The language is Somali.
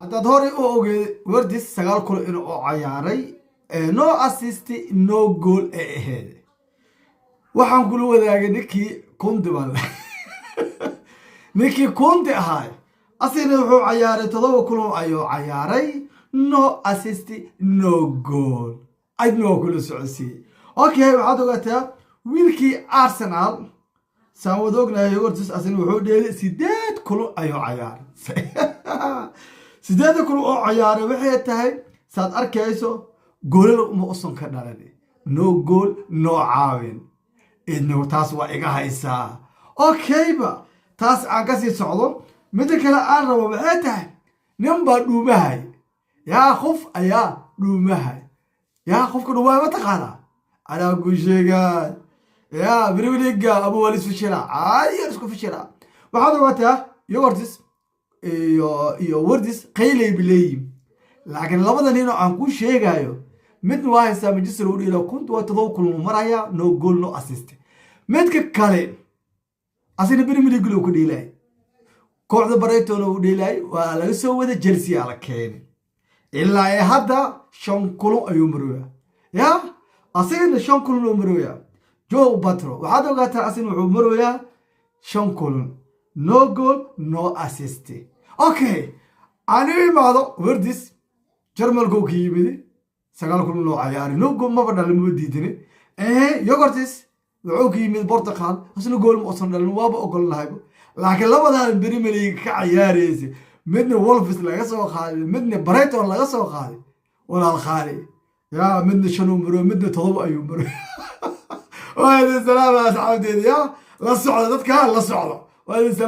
Haddaad horey u ogeed, Wirtz 9 kulan inuu cayaaray, no assist, no goal ee ahayd. Waxaan kula wadaagay ninkii Kounde baa, ninkii Kounde ahaay, asigna wuxuu cayaaray 7 kulan ayuu cayaaray, no assist, no goal. Adna waa kula socodsiiyey. Okay, waxaad ogaataa wiilkii Arsenal, saan wada ognahay, Wirtz asina wuxuu dheelay 8 kulan ayuu cayaaray. 8-da kulan oo cayaaray waxay tahay, saad arkayso, goolal uma usan ka dhalan, no goal, no caawin. Idna taas waa iga haysaa. Okay ba, taas aan kasii socdo. Midda kale aan rabo waxay tahay, nin baa dhuumahay. Yaa qof ayaa dhuumahay? Yaa qofka dhuumahay ma taqaanaa? Anaa ku sheegaay. Yaa Premier League-ga ama waa lisku fishilaa, caadiyan isku fishilaa. Waxaad ogaataa Yogurtis iyo Wirtz qaylay leeyihin, laakiin labada nin oo aan ku sheegayo, midna waa haystaa Manchester u dhiila, Kounde waa 7 kulan maraya, no goal, no assist. Midka kale asina Premier League loo ku dhiilay, kooxda Brighton u dhiilay, waa laga soo wada Chelsea la keenay, ilaa ay hadda 5 kulan ayuu marooya. Ya, asigana 5 kulan oo marooya. Joao Pedro, waxaad ogaataa asina wuxuu marooyaa 5 kulan, no goal, no assist. Okay, aan u imaado Wirtz. Jarmalka ka yimid, 9 kulan loo cayaaray, no goal, maba dhalin, maba diidini. Yogurtis wuxuu ka yimid Portugal, isna gool ma usan dhalin, waaba ogolnahayba. Laakiin labadan Premier League ka cayaaraysa, midna Wolves laga soo qaaday, midna Brighton laga soo qaaday, walaal khaali yaa, midna 5 uu maro, midna 7 ayuu maro. Waa idin salaama, asxaabteeda. Yaa la socda, dadka la socda, waa idin.